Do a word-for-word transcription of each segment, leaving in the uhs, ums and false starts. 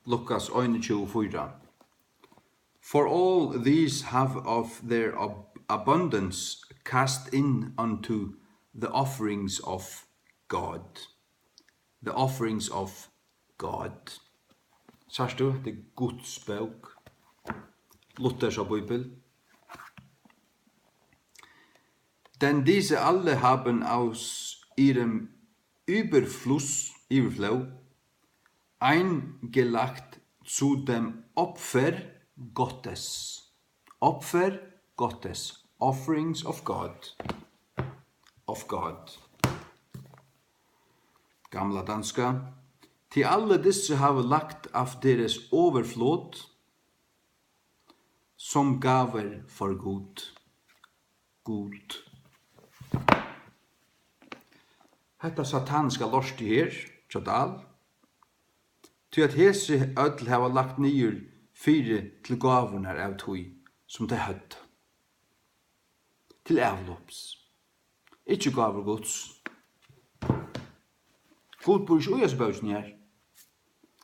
Lukas einogtjúgu fýra. For all these have of their ab- abundance cast in unto the offerings of God. The offerings of God. Sært tú, hetta er Guds bók. Luthersa bíbel. Denn diese alle haben aus ihrem Überfluss, Überflow, eingelegt zu dem Opfer Gottes. Opfer Gottes. Offerings of God. Of God. Gamla danska. Til alle disse have lagt af deres overflod, som gaver for Gud. Gud. Hetta sataniska lortið her, hjá Dahl, tí at hesi øll hava lagt niður fyri til gávurnar av tí, sum tey høvdu. Til avlops. Ikki gávur Guds. Gud býr ikki í hesi bókini her.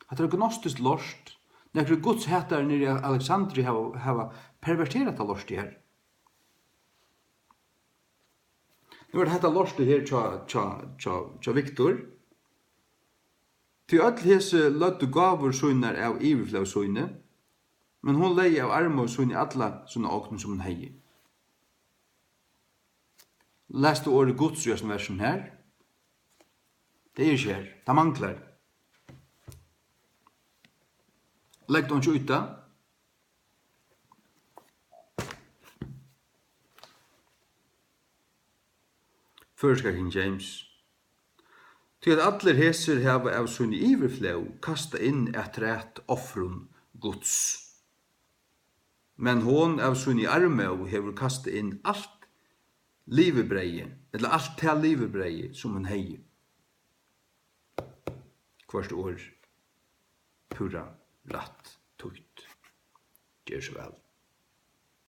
Hatta er gnostiskt lort. Nakrir gudshatarar niðri í Alexandria hava, hava perverterað tað lortið her. Nú er hetta lortið her hjá, hjá, hjá, hjá Viktor. Tí øll hesi løgdu gávur sínar av yvirflóð síni, men hon legði av armóð síni alla sína ogn, sum hon hevði. Lest tú orðið Guds í hesum versinum her? Tað er ikki her. Tað manglar. Legg tú einki í tað? Føroyska King James. Tí at allir hesir hava av síni yvirflóð kastað inn afturat ofrum Guds. Men hon av síni armóð hevur kastað inn alt livibreyðið, ella alt tað livibreyðið, sum hon hevði. Hvørt orð púra rætt týtt. Ger so væl.